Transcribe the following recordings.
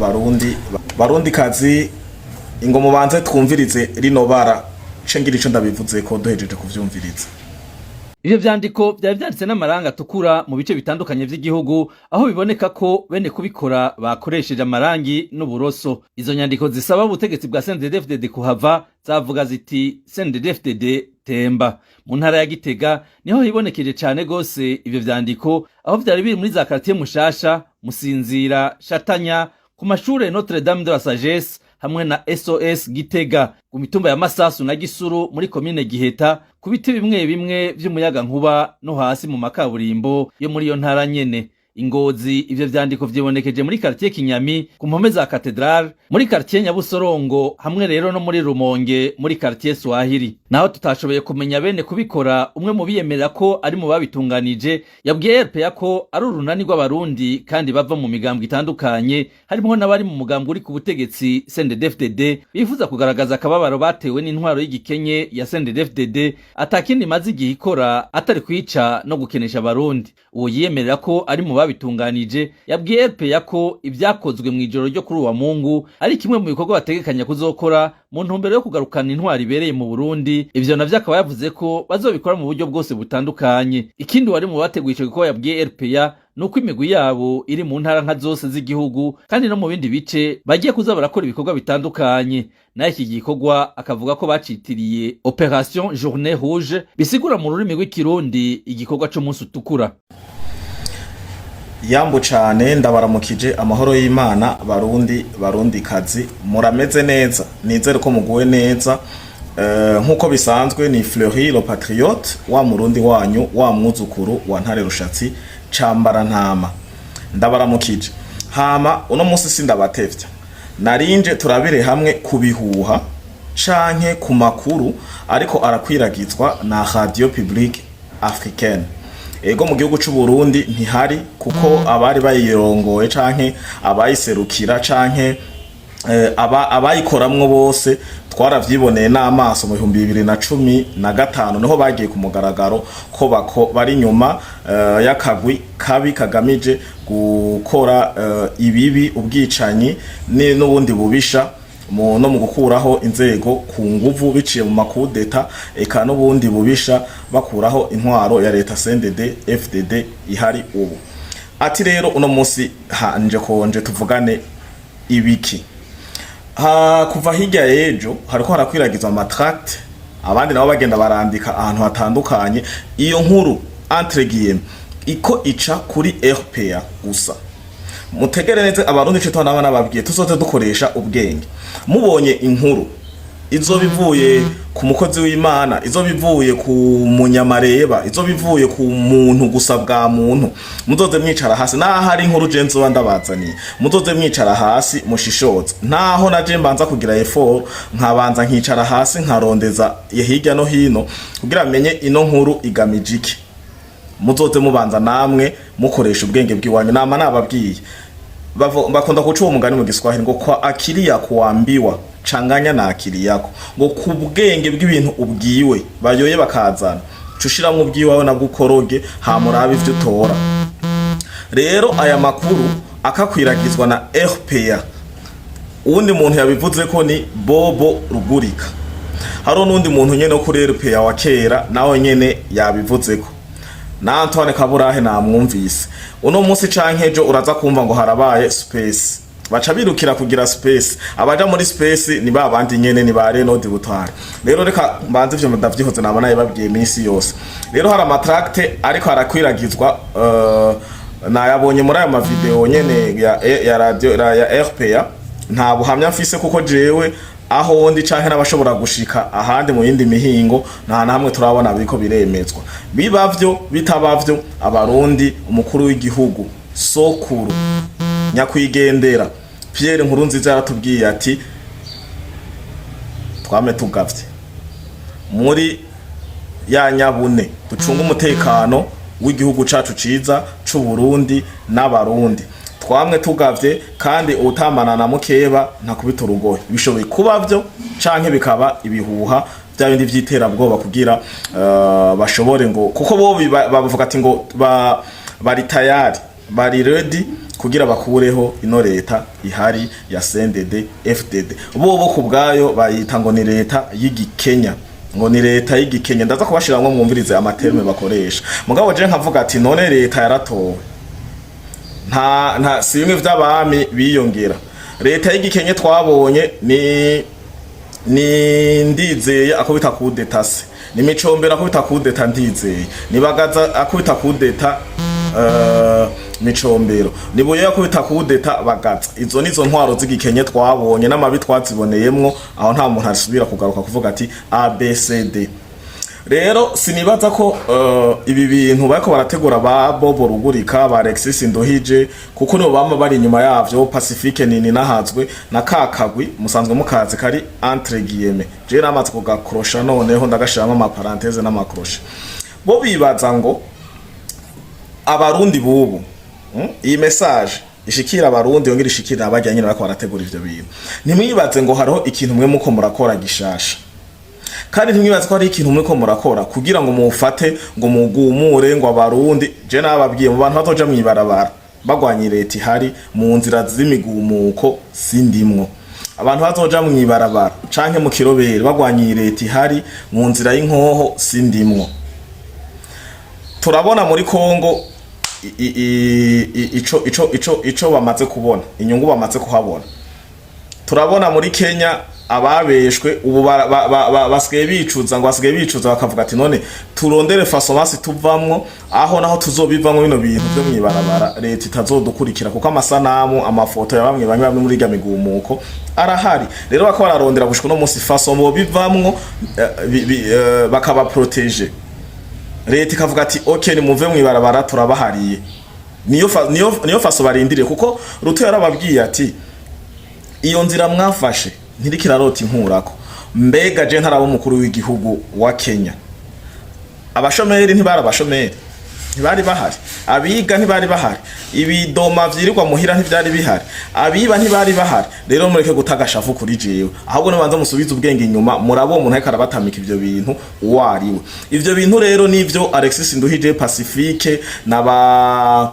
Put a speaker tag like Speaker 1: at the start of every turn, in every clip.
Speaker 1: Barundi, Barundi kazi, ingo mubanze twumvirize rino bara ce ngira ico ndabivuze ko duhejeje kuvyumviriza.
Speaker 2: Ivyo vyandiko vyari vyanditse n'amarangi atukura mu bice bitandukanye vy'igihugu, aho biboneka ko bene kubikora bakoresheje amarangi n'uburoso. Izo nyandiko zisaba ubutegetsi bwa CNDD-FDD kuhava zavuga ziti: "CNDD-FDD temba." Mu ntara ya Gitega niho hibonekeje cane gose ivyo vyandiko, aho vyari biri muri za quartier Mushasha, Musinzira, Shatanya, ku mashure Notre Dame de la Sagesse hamwe na SOS Gitega, ku mitumba ya Masasu na Gisuru muri komine Giheta, ku biti bimwe bimwe vy'umuyagankuba no hasi mu makaburimbo yo muri iyo ntara nyene. Ingozi, ivyo vyandiko vyibonekeje muri quartier Kinyami, ku mpome za Cathedrale, muri quartier Nyabusorongo, hamwe rero no muri Rumonge muri quartier Swahili. Naho tutashoboye kumenya bene kubikora, umwe mu biyemerera ko ari mu babitunganije yabwiye RPA ko ari urunani rw'Abarundi kandi bava mu migambwe itandukanye, harimwo n'abari mu mugambwe uri ku butegetsi CNDD-FDD, bifuza kugaragaza akababaro batewe n'intwaro y'igikenye ya CNDD-FDD atakindi imaze igihe ikora atari kwica no gukenesha Abarundi. Uwo yiyemerera ko ari mu babitunganije yabwiye RPA ko ibyakozwe mu ijoro ryo kuri uwa Mungu ari kimwe mu bikorwa bategekanya kuzokora mu ntumbero yo kugarukana intwaro ibereye mu Burundi. Ivyo navyo akaba yavuze ko bazobikora mu buryo bwose butandukanye. Ikindi wari mu bateguye ico gikorwa yabwiye RPA nuko imigwi yabo iri mu ntara nka zose z'igihugu kandi no mu bindi bice bagiye kuza barakora ibikorwa bitandukanye. Naho iki gikorwa akavuga ko bacitiriye Opération Journée Rouge, bisigura mu rurimi rw'Ikirundi igikorwa c'umunsi utukura.
Speaker 1: Yambu cane, ndabaramukije, amahoro y'Imana Barundi, Barundi kazi, murameze neza? Nizere ko muguwe neza. Nk'uko bisanzwe ni Fleury le Patriote, wa Murundi wanyu, wa mwuzukuru wa Ntare Rushatsi cambara ntama. Ndabaramukije. Hama uno munsi sindabatevya, narinje turabire hamwe ku bihuha canke ku makuru ariko arakwiragizwa na Radio Publique Africaine. Ego, mu gihugu c'u Burundi ntihari, kuko abari bayirongoye canke abayiserukira canke abayikoramwo bose twaravyiboneye n'amaso mu 2015, niho bagiye ku mugaragaro ko bari inyuma y'akagwi kabi kagamije gukora ibibi, ubwicanyi n'ubundi bubisha no mu gukuraho inzego ku nguvu biciye mu makudeta, eka n'ubundi bubisha, bakuraho intwaro ya leta CNDD FDD ihari ubu. Ati rero uno munsi hanje konje tuvugane ibiki? Ha, kuva hirya y'ejo hariko harakwiragizwa ama tract, abandi nabo bagenda barandika ahantu hatandukanye. Iyo nkuru, entre guillemets, iko ica kuri RPA gusa. Mutegere neza Abarundi, ico twana nababwiye, tuzoze dukoresha ubwenge. Mubonye inkuru izoba ivuye ku mukozi w'Imana, izoba ivuye ku munyamareba, izoba ivuye ku muntu gusa bwa muntu, muzoze mwicara hasi. Naho ari inkuru je nzoba ndabazaniye, muzoze mwicara hasi mushishoze. Naho naje mbanza kugira effort, nkabanza nkicara hasi, nkarondeza hirya no hino kugira menye ino nkuru igamije iki. Muzoze mubanza namwe mukoresha ubwenge bw'iwanyu. Nama nababwiye, bakunda kuca uwo mugani mu Giswahili ngo "Kwa akili ya kuambiwa changanya na akili yako", ngo ku bwenge bw'ibintu ubwiwe bayoye bakazana, cushiramwo ubwiwawe nabwo ukoroge, hamurabe ivyo utora. Rero aya makuru akakwiragizwa na RPA, uwundi muntu yabivuze ko ni Bobo Rugurika. Hariho n'undi muntu nyene wo kuri RPA wa kera, nawe nyene yabivuzeko, na Antoine Kaburahe namwumvise. Uno munsi canke ejo uraza kumva ngo harabaye space, baca birukira kugira space. Abaja muri space ni ba bandi nyene, ni ba Renaud Butware. Rero reka mbanze ivyo ndavyihoze, naba nabibabwiye iminsi yose. Rero hari ama tract ariko arakwiragizwa, nayabonye muri aya mavideo nyene ya radio ya RPA. Nta buhamya mfise, kuko jewe aho ndi canke n'abashobora gushika ahandi mu yindi mihingo, nta na hamwe turabona biriko biremezwa. Bibavyo bitabavyo, Abarundi, umukuru w'igihugu sokuru nyakwigendera Pierre Nkurunziza yaratubwiye ati: "Twame tugavye muri ya nyabune, ducunge umutekano w'igihugu cacu ciza c'u Burundi n'Abarundi, twamwe tugavye, kandi utamana na mukeba ntakubita urugohe." Bishoboye kuba vyo canke bikaba ibihuha bya bindi vy'iterabwoba kugira bashobore ngo, kuko bo bavuga ati ngo bari tayari, bari ready kugira bahagarike ubutegetsi bwa CNDD FDD. Kugira bakureho ino leta ihari ya CNDD FDD. Bobo ku bwayo bayita ngo ni leta y'igikenya, ngo ni leta y'igikenya. Ndaza kubashiramwo mwumvirize ama termes bakoresha. Mugabo je nkavuga ati: none leta yaratowe, nta si bimwe vy'abami biyongera. Leta y'igikenye twabonye ni Ndizeye akubita kudeta, se ni Micombero akubita kudeta Ndizeye, ni Bagaza akubita kudeta Micombero, ni Buyoya akubita kudeta Bagaza. Izo nizo ntwaro z'igikenye twabonye n'amabi twaziboneyemwo. Aho nta muntu asubira kugaruka kuvuga ati A B C D. Rero sinibaza ko ibi bintu bariko barategura ba Bobo Rugurika, ba Alexis Nduhije, kuko nibo bama bari inyuma yavyo, Pacifique nini nahazwe na kakagwi musanzwe mukazi kari entre guillemets. Je namaze kugakrosha, noneho ndagashiramo ama parenthèses n'ama crochets. Bo bibaza ngo Abarundi bubu, iyi message ishikira Abarundi, yongera ishikira abajya nyine bariko barategura ivyo bintu. Ntimwibaze ngo hariho ikintu mwe muko murakora gishasha, kandi ntimwibaze ko hari ikintu muriko murakora kugira ngo mufate ngo mugumure ngo Abarundi. Je nababwiye, mu bantu bazoja mwibarabara bagwanye leta ihari mu nzira z'imigumuko sindimwo. Abantu bazoja mwibarabara canke mu kirobere bagwanye leta ihari mu nzira y'inkoho sindimwo. Turabona muri Kongo ico bamaze kubona, inyungu bamaze kuhabona. Turabona muri Kenya ababeshwe ubu basigaye bicuza, ngo basigaye bicuza bakavuga ati: none turondere façon basi tuvamwo, aho naho tuzobivamwo bino bintu vyo mwibarabara leta itazodukurikira, kuko amasanamu, amafoto ya bamwe bamwe bamwe muri irya migumuko arahari. Rero bakaba bararondera gushika uno munsi façon bobivamwo, bakaba protéger. Leta ikavuga ati: ok, nimuve mwibarabara, turabahariye. Niyo façon barindiriye, kuko Ruto yarababwiye ati: iyo nzira mwafashe ntiriko irarota inkurako. Mbega je ntaraba umukuru w'igihugu wa Kenya, abashomeri ntibari abashomeri, ntibari bahari? Abiga ntibari bahari? Ibidoma vyirirwa muhira ntivyari bihari? Abiba ntibari bahari? Rero mureke guta agashavu kuri jewe, ahubwo nibanza musubize ubwenge inyuma, murabo umuntu ariko arabatamika ivyo bintu uwo ariwe. Ivyo bintu rero nivyo Alexis Nduhije, Pacifique na ba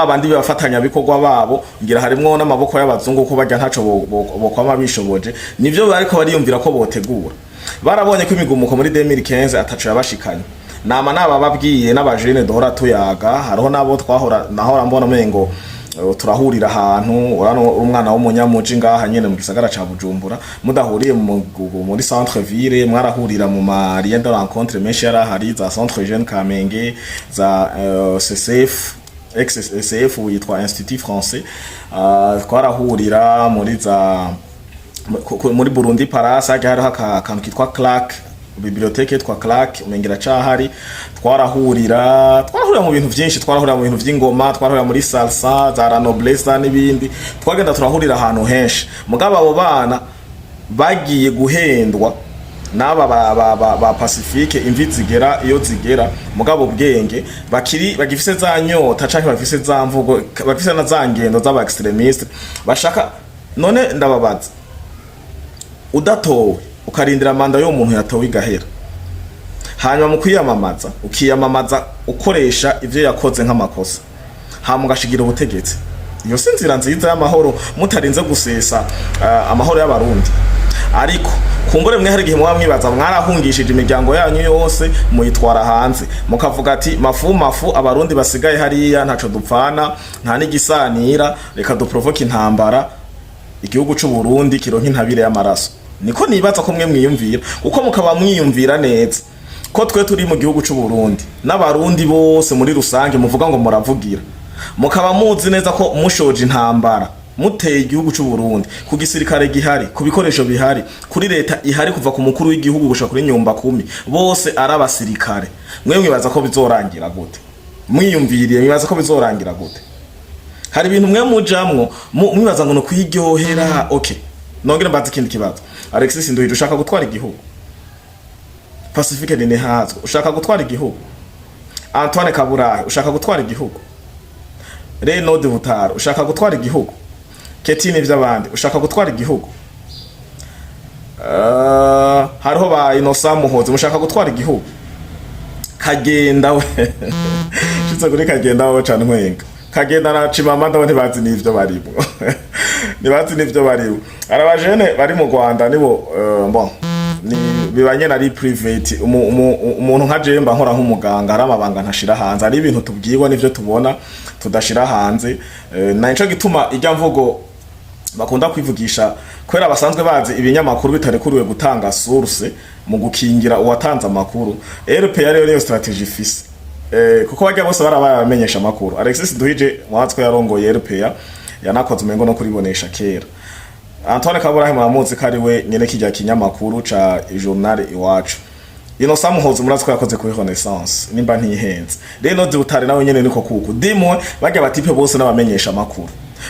Speaker 1: bandi bafatanyabikorwa babo, ngira harimwo n'amaboko y'abazungu, ko barya ntaco bokwama bishoboje. Nivyo bariko bariyumvira ko botegura. Barabonye ko imigumuko muri 2015 ataco yabashikanye. Nama nabababwiye n'abajene duhora tuyaga, hariho nabo twahora nahora mbona umengo turahurira ahantu. Urano umwana w'umunyamuji ngaha nyene mu gisagara ca Bujumbura, mudahuriye muri centre ville, mwarahurira mu ma lieux de rencontre menshi yarahari, za Centre Jeune Kamenge, za CCF, ex-CCF yitwa Institut Français. Twarahurira muri za muri Burundi Palace, hajya hariho akantu kitwa Clark, bibliothèque yitwa Clark, umengira cahari. Twarahurira mu bintu vyinshi, twarahurira mu bintu vy'ingoma, twarahurira muri salsa za la noblesse n'ibindi. Twagenda turahurira ahantu henshi. Mugabo abo bana bagiye guhendwa n'aba ba Pacifique, imvi zigera iyo zigera, mugabo ubwenge bakiri bagifise, za nyota canke bagifise za mvugo, bagifise na za ngendo z'aba extrémistes bashaka. None ndababaza, udatowe ukarindira manda y'uwo muntu yatowe igahera, hanyuma mu kwiyamamaza ukiyamamaza ukoresha ivyo yakoze nk'amakosa, hama ugashigira ubutegetsi, iyo si inzira nziza y'amahoro mutarinze gusesa amahoro y'Abarundi? Ariko kumbure mwe hari igihe muba mwibaza mwarahungishije imiryango yanyu yose muyitwara hanze, mukavuga ati: mafu mafu, Abarundi basigaye hariya ntaco dupfana, nta n'igisanira, reka duprovoke intambara, igihugu c'u Burundi kironka intabire y'amaraso. Niko nibaza ko mwe mwiyumvira, kuko mukaba mwiyumvira neza ko twe turi mu gihugu c'u Burundi n'Abarundi bose muri rusange muvuga ngo muravugira, mukaba muzi neza ko mushoje intambara, muteye igihugu c'u Burundi, ku gisirikare gihari, ku bikoresho bihari, kuri leta ihari, kuva ku mukuru w'igihugu gushika kuri nyumba kumi, bose ari abasirikare, mwe mwibaza ko bizorangira gute? Mwiyumviriye, mwibaza ko bizorangira gute? Hari ibintu mwe mujamwo mwibaza ngo no kwiryohera. Okay, nongere mbaze ikindi kibazo. Alexis Nduhije, ushaka gutwara igihugu? Pacifique Ninehazwe, ushaka gutwara igihugu? Antoine Kaburahe, ushaka gutwara igihugu? Renaud Butaro, ushaka gutwara igihugu? Ketine vy'abandi, ushaka gutwara igihugu? Hariho ba Innocent Muhozi, mushaka gutwara igihugu? Kagenda we, shitse kuri Kagenda we cane, nkwenga. Kagenda na Chimamanda bo ntibazi n'ivyo barimo, ntibazi n'ivyo barimo. Arabajene bari mu Rwanda nibo, bon, ni bibanye na private. Umuntu nka jewe mba nkora nk'umuganga, hari amabanga ntashira hanze, hari ibintu tubwirwa n'ivyo tubona tudashira hanze. Na nico gituma ijya mvugo bakunda kwivugisha, kubera basanzwe bazi ibinyamakuru bitarekuriwe gutanga source mu gukingira uwatanze amakuru. RPA rero niyo strategy ifise, kuko bajya bose barabaye abamenyesha amakuru. Alexis Duhije mwatswe yarongoye RPA, yanakoze umengo no kuribonesha kera. Antoine Kaburahe muramuzi ko ari we nyene kijya kinyamakuru ca Journal Iwacu. Innocent Muhozi murazi ko yakoze kuri Renaissance, nimba ntihenze. Rero Butare nawe nyene niko kuko dimwe bajya ba type bose n'abamenyesha amakuru.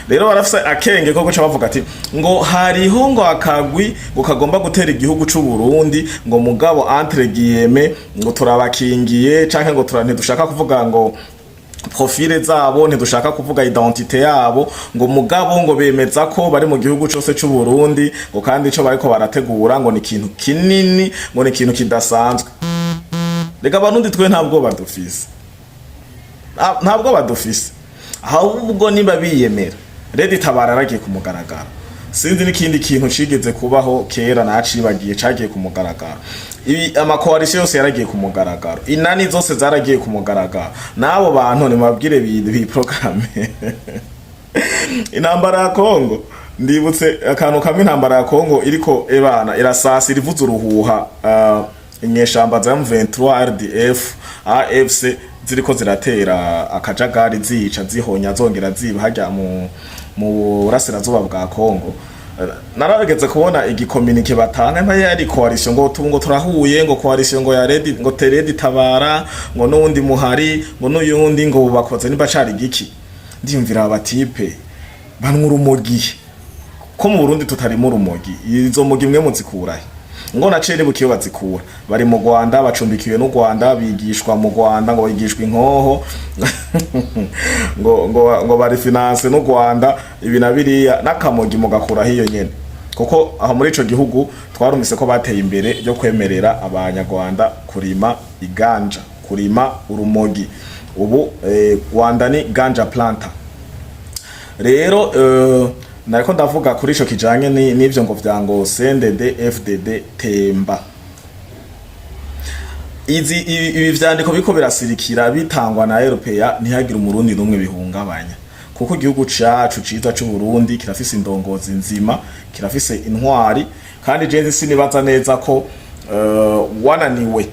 Speaker 1: Rero barafise akenge ko guca bavuga ati ngo hariho ngo akagwi ngo kagomba gutera igihugu c'u Burundi, ngo mugabo entre guillemets ngo turabakingiye, canke ngo ntidushaka kuvuga ngo profile zabo, ntidushaka kuvuga identité yabo, ngo mugabo ngo bemeza ko bari mu gihugu cose c'u Burundi, ngo kandi ico bariko barategura ngo ni ikintu kinini, ngo ni ikintu kidasanzwe. Reka, Abarundi twe ntabwo badufise, ntabwo badufise. Ahubwo niba biyemera, RED Tabara yaragiye ku mugaragaro. Sinzi n'ikindi kintu cigeze kubaho kera nacibagiye cagiye ku mugaragaro. Ibi ama coalition yose yaragiye ku mugaragaro, inani zose zaragiye ku mugaragaro. N'abo bantu nimabwire bi programme intambara ya Kongo. Ndibutse akantu kamwe, intambara ya Kongo iriko ebana irasasira, ivuza uruhuha, inyeshamba za M23 RDF AFC ziriko ziratera akajagari, zica, zihonya, zongera ziba hajya mu burasirazuba bwa Kongo. Narageze kubona igi communiqué batanga mpa yari coalition, ngo tubu ngo turahuye, ngo coalition ngo ya RED, ngo RED Tabara, ngo n'uwundi muhari, ngo n'uyundi, ngo bakoze nimba cari giki. Ndiyumvira aba type banwa urumogi, ko mu Burundi tutarimo urumogi, izo mogi mwe muzikurahe? Ngo naciye nibuka iyo bazikura, bari mu Rwanda, bacumbikiwe n'u Rwanda, bigishwa mu Rwanda, ngo bigishwa inkoho, ngo bari finance n'u Rwanda, ibi na biriya, n'akamogi mugakuraho iyo nyene, kuko aho muri ico gihugu twarumvise ko bateye imbere ryo kwemerera Abanyarwanda kurima iganja, kurima urumogi. Ubu Rwanda ni ganja planter. Rero nariko ndavuga kuri ico kijanye n'ivyo ngo vya ngo CNDD FDD temba. Izi ibi vyandiko biko birasirikira bitangwa na RPA, ntihagire Umurundi n'umwe bihungabanya, kuko igihugu cacu ciza c'u Burundi kirafise indongozi nzima, kirafise intwari. Kandi je sinibaza neza ko wananiwe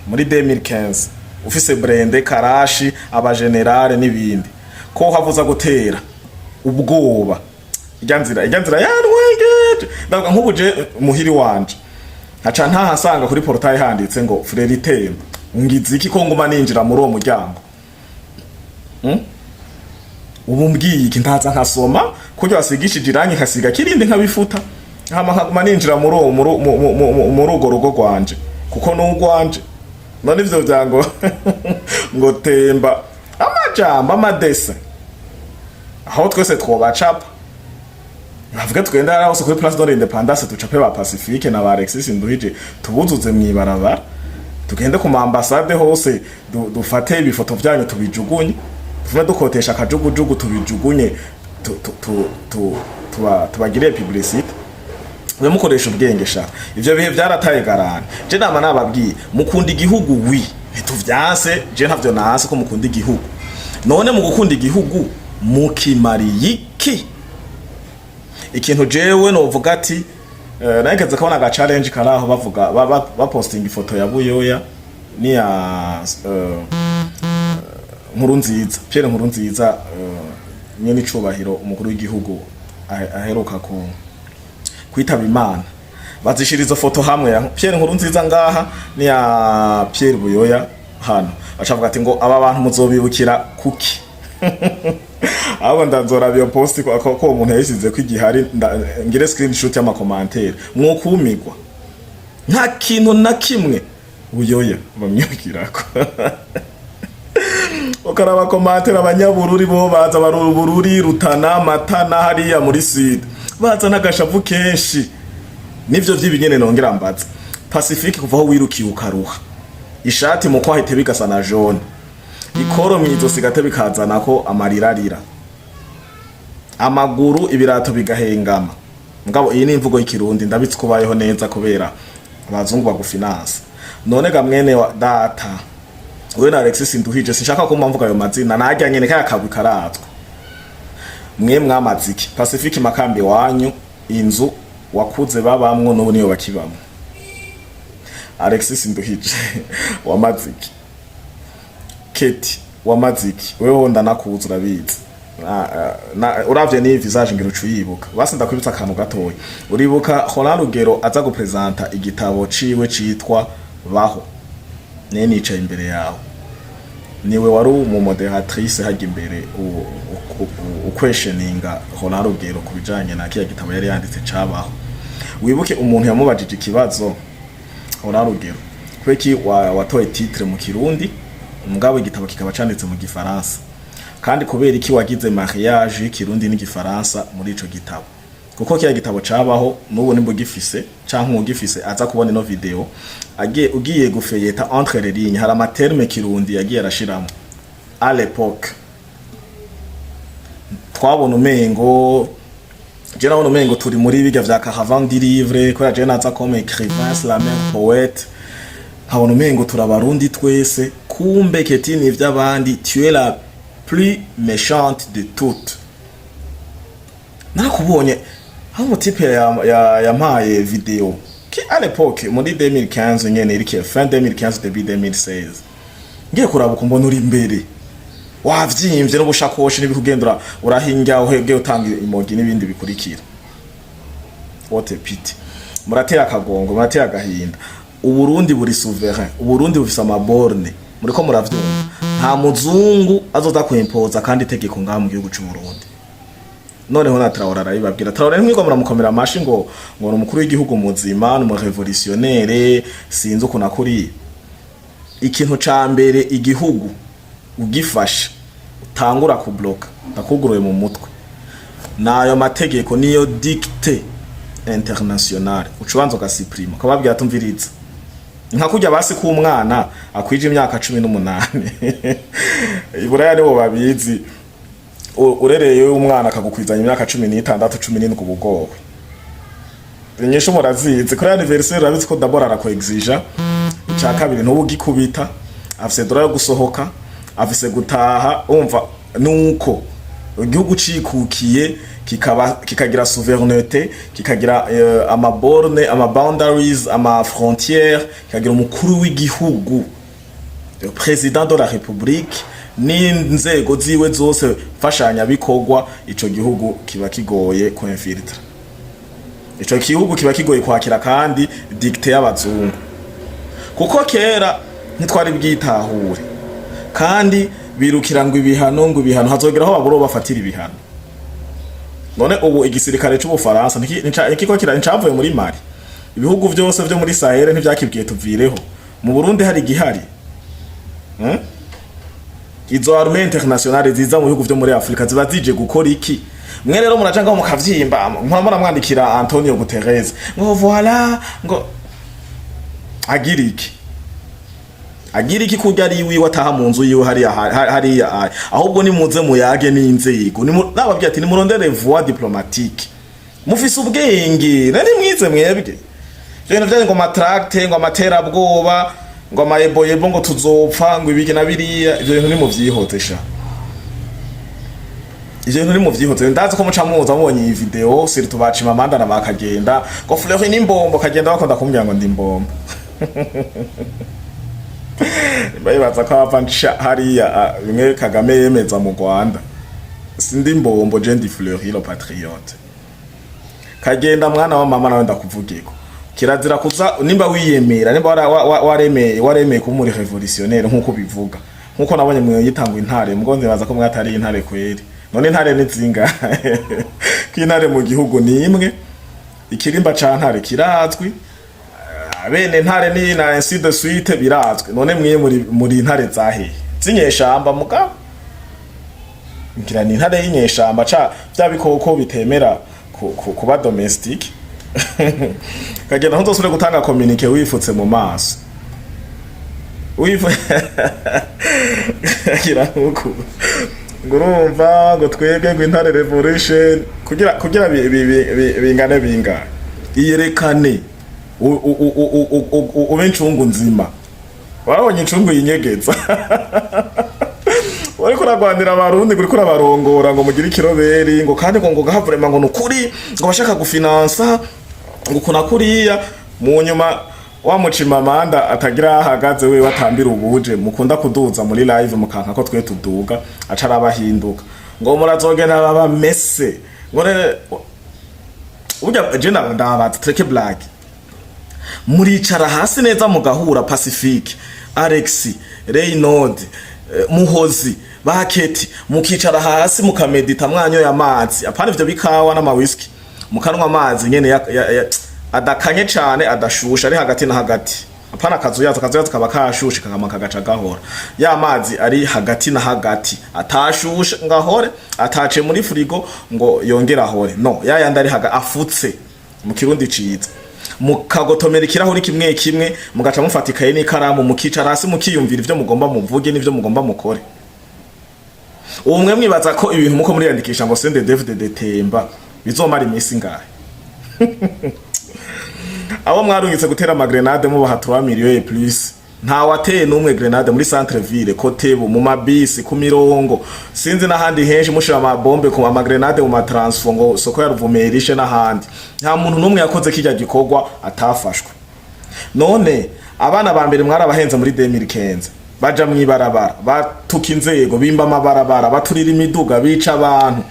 Speaker 1: muri 2015 ufise blindé, karashi, abagenerale n'ibindi, ko havuza gutera ubwoba irya nzira yantwengeje. Ndavuga nk'ubu je muhiri wanje nkaca ntahasanga kuri portail handitse ngo Frère Temba, ngize iki ko nguma ninjira muri uwo muryango? Ubu mbwiye iki? Ntaza nkasoma kurya wasigishije irangi, nkasiga kirindi, nkabifuta, hama nkaguma ninjira muri uwo muri urwo rugo rwanje, kuko ni urwanje. None ivyo vyango ngo temba, amajambo amadese, aho twese twobacapa, bavuge tugenda hariya hose kuri Place de l'Indépendance, ducape ba Pacifique na ba Alexis Nduhije, tubuzuze mw'ibarabara, tugende ku ma ambassade hose, dufate ibifoto vyanyu tubijugunye, tuvume dukotesha akajugujugu tubijugunye, tubagirire publicité. Mwe mukoresha ubwenge sha, ivyo bihe vyarataye garane. Je nama nababwiye, mukunda igihugu, wi ntituvyanse, je ntavyo nanse ko mukunda igihugu. None mu gukunda igihugu mukimariye iki? Ikintu jewe novuga ati nageze kubona aga challenge karaho, bavuga bapostinga ifoto ya Buyoya niya Nkuru Nziza, Pierre Nkuru Nziza, nyene icubahiro umukuru w'igihugu aheruka ku kwitaba Imana. Bazishira izo foto hamwe ya Pierre Nkuru Nziza ngaha niya Pierre Buyoya hano, bacavuga ati ngo aba bantu muzobibukira kuki? Ahubwo ndazoraba iyo post ko uwo muntu yayisize ko igihari, ngire screenshot y'ama commentaires, mwokumigwa. Nta kintu na kimwe Buyoya bamwibwirako. Ukaraba commentaires, Abanyabururi bo baza Barubururi, Rutana, Matana, hariya muri sud, baza n'agashavu kenshi. Nivyo vy'ibinyene. Nongera mbaza Pacifique, kuva aho wirukiye ukaruha ishati mu kwahite bigasa na jaune. Ikoro mw'izosi gate bikazana ko amarirarira, amaguru ibirato bigahengama. Mugabo iyi ni imvugo y'ikirundi, ndabitse kubayeho neza kubera abazungu bagufinansa. None ga mwene wa data, we na Alexis Nduhije, sinshaka ko mvuga ayo mazina, najya nyene kaya kagwi karazwa. Mwe mwamaze iki? Pacifique Makambi wanyu, inzu wakuze babamwo n'ubu niyo bakibamwo. Alexis Nduhije, wamaze iki? Keti, wamaze iki? Wewe ndanakuzi, urabizi. Uravye ni visage ngira uca uyibuka. Basi ndakwibutsa akantu gatoya. Uribuka Roland Rugero aza gupresenta igitabo ciwe citwa Baho? Ne nicaye imbere yawe, niwe wari umu modératrice hajya imbere ukwesheninga Roland Rugero ku bijanye na kiya gitabo yari yanditse cabaho. Wibuke umuntu yamubajije ikibazo Roland Rugero: "Kweki watoye titre mu Kirundi, mugabo igitabo kikaba canditse mu Gifaransa? Kandi kubera iki wagize mariage y'Ikirundi n'Igifaransa muri ico gitabo?" Kuko kiya gitabo cabaho, n'ubu nimba ugifise canke ugifise aza kubona ino video, agiye ugiye gufeyeta entre les lignes, hari ama termes Kirundi yagiye arashiramo. À l'époque twabona umengo, je nabona umengo turi muri bijya vya Caravane du Livre, kubera je naza comme écrivain, slameur, poète, nkabona umengo turabarundi twese. Kumbe Ketty Nivyabandi, tu es la plus méchante de toutes. Narakubonye aho umu type yampaye vidéo qui à l'époque muri 2015 nyene, irike fin 2015 début 2016, ngiye kuraba uko mbona uri imbere wavyimvye n'ubushakoshi n'ibikugendera, urahinga uhebwe utanga imogi n'ibindi bikurikira. Wote piti, murateye akagongo, murateye agahinda. Uburundi buri souverain, Uburundi bufise ama bornes, muriko muravyumva? Nta muzungu azoza kwimpoza kandi itegeko ngaha mu gihugu c'u Burundi. Noneho na Traoré arabibabwira. Traoré ntimwigwa muramukomera amashi ngo ni umukuru w'igihugu muzima, ni umu révolutionnaire, sinzi ukuntu akuriye. Ikintu ca mbere igihugu ugifashe utangura kubloka, ndakuguruye mu mutwe, nayo mategeko niyo dictée internationale, uca ubanza ugasupprima, ukababwira: "Tumviriza." Nka kurya basi k'umwana akwije imyaka 18, iburaya nibo babizi. Urereye umwana akagukwizanya imyaka 16, 17, ubugowe inyishu murazizi. Kuri anniversaire urabizi ko d'abord arakwexija. Icya kabiri, ntubu ugikubita, afise droit yo gusohoka, afise gutaha. Umva, nuko igihugu cikukiye kikaba kikagira souveraineté, kikagira ama bornes, ama boundaries, ama frontières, kikagira umukuru w'igihugu, le président de la République, n'inzego ziwe zose mfashanyabikorwa, ico gihugu kiba kigoye kuinfiltra, ico gihugu kiba kigoye kwakira kandi dictée y'abazungu. Kuko kera ntitwari bwitahure, kandi birukira ngo ibihano, ngo ibihano, hazogera aho babura bafatira ibihano. None ubu igisirikare c'Ubufaransa ntikiko kira ncavuye muri Mali? Ibihugu vyose vyo muri Sahel ntivyakibwiye tuvireho? Mu Burundi hari igihari? Izo armée internationale ziza mu bihugu vyo muri Afrika ziba zije gukora iki? Mwe rero muraca ngaho mukavyimba, mpora muramwandikira Antonio Guterres ngo voilà, ngo agira iki, agira iki, kurya ari iwiwe, ataha mu nzu yiwe hariya hariya ahubwo nimuze muyage n'inzego. Nababwiye ati nimurondere voie diplomatique, mufise ubwenge, nari mwize mwebwe. Ivyo bintu vyanyu ngo ama tracts, ngo amaterabwoba, ngo amayeboyebo, ngo tuzopfa, ngo ibiki na biriya, ivyo bintu nimuvyihoze sha, ivyo bintu nimuvyihoze. Ndazi ko muca muza mubonye iyi video, surtout bacima amanda na bakagenda ngo Fleury n'imbombo, kagenda bakunda kumbwira ngo ndi imbombo. Bayibaza ko ava nca hariya bimwe Kagame yemeza mu Rwanda. Sindi imbombo, je ndi Fleury le patriote. Kagenda mwana wa mama, nawe ndakuvugiko kirazira kuza nimba wiyemera, nimba waremeye kuba muri révolutionnaire nkuko bivuga, nkuko nabonye mwe yitangwa intare, mugo nzibaza ko mwatari intare kweri. None intare ni zingahe? Ko intare mu gihugu ni imwe, ikirimba ca ntare kirazwi, bene ntare ni na ainsi de suite, birazwi. None mwe muri intare zahehe? Zinyeshamba? Mugabo ngira ni intare y'inyeshamba ca vya bikoko bitemera kuba domestique. Kagenda, ntuzosubire gutanga communiqué wifutse mu maso. Wiva gira nkuku ngo urumva ngo twebwe ngo Intare Revolution kugira bingane bingane, iyerekane, ube incungu nzima. Warabonye incungu yinyegeza? Wariko uragwanira Abarundi, uriko urabarongora ngo mugire ikiroberi, ngo kandi ngo gahavurema, ngo nukuri ngo bashaka gufinansa ngo kuna kuriya. Mu nyuma wa mucimamanda atagira aho ahagaze, wewe atambira ubuje mukunda kuduza muri live, mukanka ko twe tuduga, aca arabahinduka ngo murazogenda babamese ngo burya je ndabaza, tureke blague. Muricara hasi neza mugahura, Pacifique, Alex, Reynold, Muhozi, Baketi, mukicara hasi mukamedita, mwanyoye amazi, apana ivyo bikawa n'amawiski, mukanwa amazi nyene adakanye cane, adashusha, ari hagati na hagati, apana akazuyaza. Akazuyaza kaba kashushe, kakama kagaca gahora. Ya mazi ari hagati na hagati, atashushe ngo ahore, atace muri frigo ngo yongere ahore, no ya yandi ari afutse mu Kirundi ciza. Mukagotomera ikirahuri kimwe kimwe, mugaca mufata ikaye n'ikaramu, mukicara hasi, mukiyumvira ivyo mugomba muvuge n'ivyo mugomba mukore. Ubu mwe mwibaza ko ibintu muko muriyandikisha ngo CNDD-FDD temba bizomara iminsi ngahe? Abo mwarungitse gutera amagrenade mubaha 3 millions et plus, nta wateye n'umwe grenade muri centre ville, Kotebu, mu mabisi, ku mirongo, sinzi n'ahandi henshi, mushira amabombe ku amagrenade mu matransfo ngo soko ya Ruvumera ishe n'ahandi. Nta muntu n'umwe yakoze kirya gikorwa atafashwe. None abana ba mbere mwarabahenze muri 2015, baja mwibarabara, batuka inzego, bimba amabarabara, baturira imiduga, bica abantu,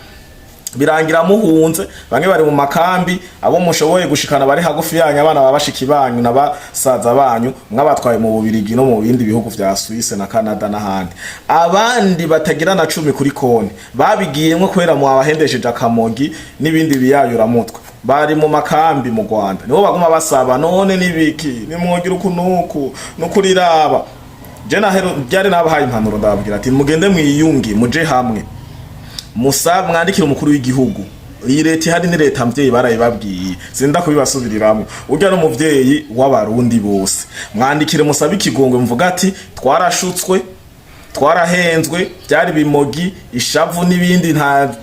Speaker 1: birangira muhunze. Bamwe bari mu makambi, abo mushoboye gushikana bari hagufi yanyu, abana babashiki banyu na basaza banyu, mwabatwaye mu Bubirigi no mu bindi bihugu vya Suisse na Canada n'ahandi. Abandi batagira na 10 kuri konti, babigiyemwo kubera mwabahendesheje akamogi n'ibindi biyayuramutwe, bari mu makambi mu Rwanda, nibo baguma basaba: "None nibiki? Nimwogira uku nuku nukuriraba." Je nahero byari nabahaye impanuro, ndababwira ati: "Mugende mwiyunge, muje hamwe, musa mwandikire umukuru w'igihugu." Iyi leta ihari ni leta mvyeyi, barayibabwiye, sinda kubibasubiriramwo. Urya n'umuvyeyi w'Abarundi bose. Mwandikire musabe ikigongwe, muvuga ati: "Twarashutswe, twarahenzwe, byari bimogi, ishavu n'ibindi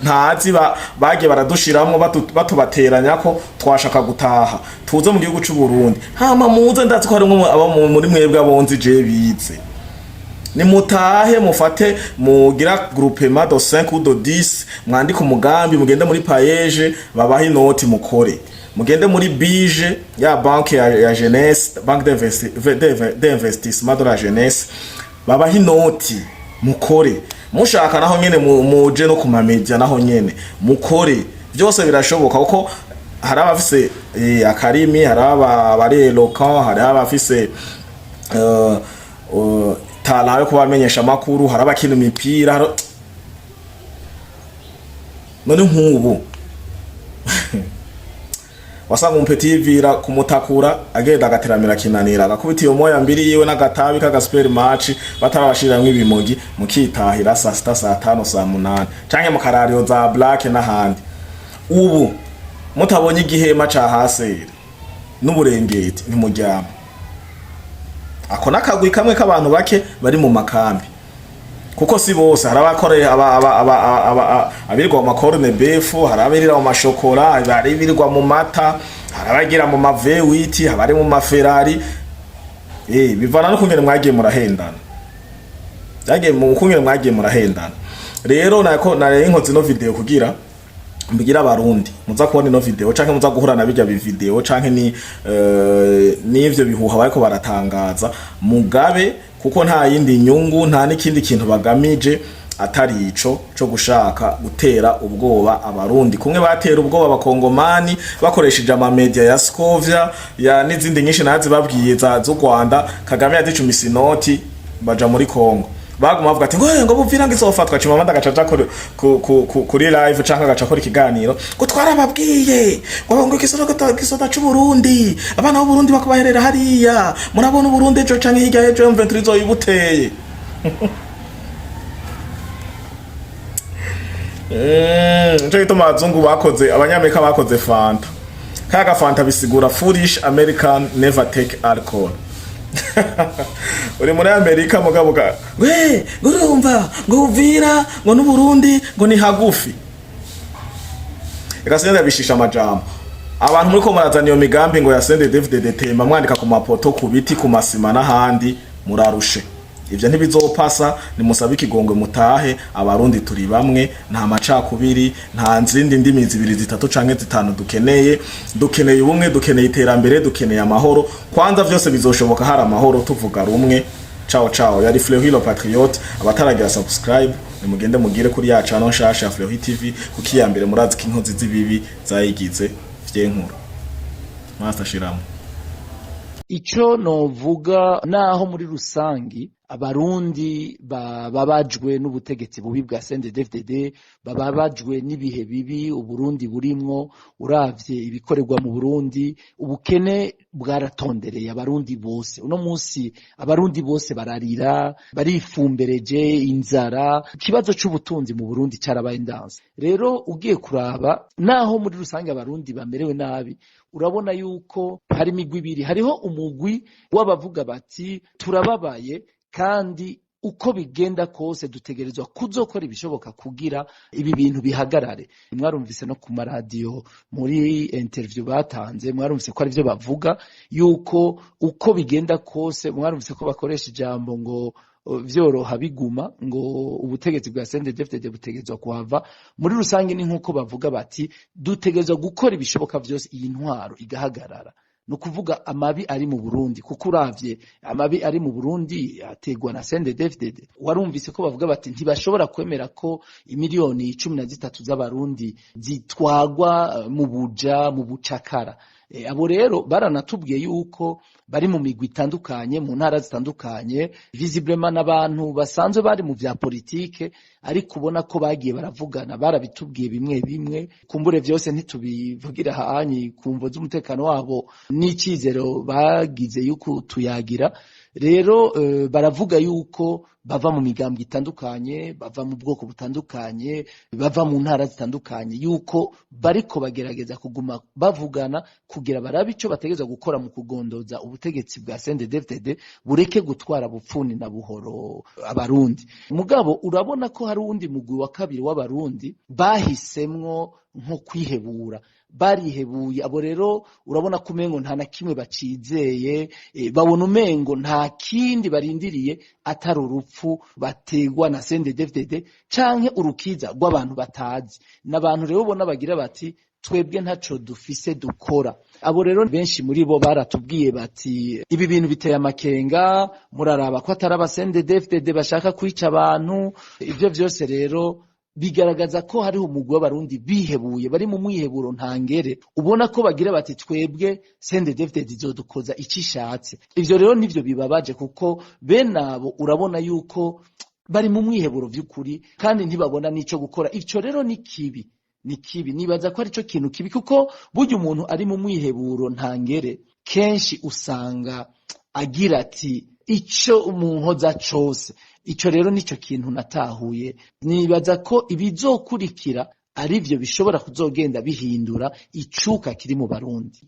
Speaker 1: ntazi bagiye baradushiramwo, batubateranya ko twashaka gutaha, tuze mu gihugu c'u Burundi." Hama muze, ndazi ko harimwo abo muri mwebwe abonzi je bize. Nimutahe, mufate mugira groupement de 5 ou de 10, mwandike umugambi, mugende muri PAEEJ babaha inoti, mukore, mugende muri BIJE, ya banque ya jeunesse, banque d'investissement de la jeunesse, babaha inoti, mukore. Mushaka naho nyene muje no ku mamedia, naho nyene mukore. Byose birashoboka, kuko hari abafise akarimi, hari abari éloquent, hari abafise talent yo kubamenyesha amakuru, hari abakina imipira, none nk'ubu wasanga umupeti yivira kumutakura, agenda agateramira kinanira, agakubita iyo moya mbiri yiwe n'agatabi k'aga super match, batarabashiramwo ibimogi, mukitahira saa 6, saa 5, saa 8, canke mu karariyo za black n'ahandi. Ubu mutabonye igihema ca haseri n'uburengeti ntimuryama. Ako n'akagwi kamwe k'abantu bake bari mu makambi, kuko si bose. Hari abakore abirirwa mu makorne befu, hari abirira mu mashokora, hari abirirwa mu mata, hari abagira mu ma V8, abari mu maferrari. Bivana no kungene mwagiye murahendana, byagiye mu kungene mwagiye murahendana. Rero nako nari nkoze ino video kugira mbwira Abarundi muza kubona ino video, canke muza guhura na bijya video, canke ni n'ivyo bihuha bariko baratangaza, mugabe, kuko nta yindi nyungu, nta n'ikindi kintu bagamije atari ico co gushaka gutera ubwoba Abarundi, kumwe batera ubwoba Abakongomani bakoresheje amamedia ya Scovia ya n'izindi nyinshi nazi babwiye za z'u Rwanda. Kagame yazicumise inoti, baja muri Kongo, baguma bavuga ati ngo Buvira ngo izofatwa. Chimamanda agaca aja kuri live canke agaca akora ikiganiro ngo twarababwiye ngo igisoda c'u Burundi, abana b'u Burundi bakabaherera hariya, murabona Uburundi ejo canke hirya ejo M23 izoyibuteye. Nico gituma abazungu bakoze, Abanyamerika bakoze fanta. Kaya gafanta bisigura "Foolish American never take alcohol". Uri muri Amerika, mugabo ga we ngo urumva ngo Uvira ngo n'Uburundi ngo ni hagufi. Reka sinenda bishisha amajambo. Abantu muri ko murazana iyo migambi ngo ya CNDD-FDD, temba mwandika ku mapoto, ku biti, ku masima n'ahandi, murarushe. Ivyo ntibizopasa. Nimusabe ikigongwe mutahe. Abarundi turi bamwe, nta macakubiri, nta nzindi ndimi zibiri, zitatu canke zitanu dukeneye. Dukeneye ubumwe, dukeneye iterambere, dukeneye amahoro. Kwanza vyose bizoshoboka hari amahoro, tuvuga rumwe. Ciao ciao, yari Fleury le Patriote. Abataragira subscribe, nimugende mugire kuri ya channel nshasha ya Fleury TV, kuko iya mbere murazi ko inkozi z'ibibi zayigize vyenkuru. Master shiramo.
Speaker 3: Ico novuga, naho muri rusangi Abarundi bababajwe n'ubutegetsi bubi bwa CNDD-FDD, bababajwe n'ibihe bibi Uburundi burimwo, uravye ibikorerwa mu Burundi, ubukene bwaratondereye Abarundi bose. Uno munsi Abarundi bose bararira, barifumbereje inzara. Ikibazo c'ubutunzi mu Burundi carabaye ndanse. Rero ugiye kuraba, naho muri rusange Abarundi bamerewe nabi, urabona yuko hari imigwi ibiri. Hariho umugwi w'abavuga bati: "Turababaye, kandi uko bigenda kose dutegerezwa kuzokora ibishoboka kugira ibi bintu bihagarare." Mwarumvise no ku maradiyo muri interview batanze, mwarumvise ko arivyo bavuga, yuko uko bigenda kose, mwarumvise ko bakoresha ijambo ngo vyoroha biguma, ngo ubutegetsi bwa CNDD-FDD butegerezwa kuhava. Muri rusange ni nk'uko bavuga bati: "Dutegerezwa gukora ibishoboka vyose iyi ntwaro igahagarara." Ni ukuvuga amabi ari mu Burundi, kuko uravye amabi ari mu Burundi ategwa na CNDD-FDD. Warumvise ko bavuga bati ntibashobora kwemera ko imiliyoni 13 z'Abarundi zitwagwa mu buja, mu bucakara. Abo rero baranatubwiye yuko bari mu migwi itandukanye, mu ntara zitandukanye. Visiblement n'abantu basanzwe bari mu vya politike, ariko ubona ko bagiye baravugana, barabitubwiye bimwe bimwe. Kumbure vyose ntitubivugira hanyi ku mvo z'umutekano wabo n'icizero bagize yuko tuyagira. Rero baravuga yuko bava mu migambwe itandukanye, bava mu bwoko butandukanye, bava mu ntara zitandukanye, yuko bariko bagerageza kuguma bavugana kugira barabe ico bategerezwa gukora mu kugondoza ubutegetsi bwa CNDD-FDD bureke gutwara bupfuni na buhoro Abarundi. Mugabo urabona ko hari uwundi mugwi wa kabiri w'Abarundi bahisemwo nko kwihebura, barihebuye. Abo rero urabona ko umengo nta na kimwe bacizeye, babona umengo nta kindi barindiriye atari urupfu bategwa na CNDD-FDD canke urukiza rw'abantu batazi. N'abantu rero ubona bagira bati: "Twebwe ntaco dufise dukora." Abo rero benshi muri bo baratubwiye bati: "Ibi bintu biteye amakenga, muraraba ko atari aba CNDD-FDD bashaka kwica abantu." Ivyo vyose rero bigaragaza ko hariho umugwi w'Abarundi bihebuye, bari mu mwiheburo ntangere, ubona ko bagira bati: "Twebwe CNDD-FDD izodukoza ico ishatse." Ivyo rero nivyo bibabaje, kuko bene abo urabona yuko bari mu mwiheburo vy'ukuri, kandi ntibabona n'ico gukora. Ico rero ni kibi, ni kibi. Nibaza ko arico kintu kibi, kuko burya umuntu ari mu mwiheburo ntangere kenshi usanga agira ati: "Ico umunkoza cose." Ico rero nico kintu natahuye. Nibaza ko ibizokurikira arivyo bishobora kuzogenda bihindura icuka kiri mu Barundi.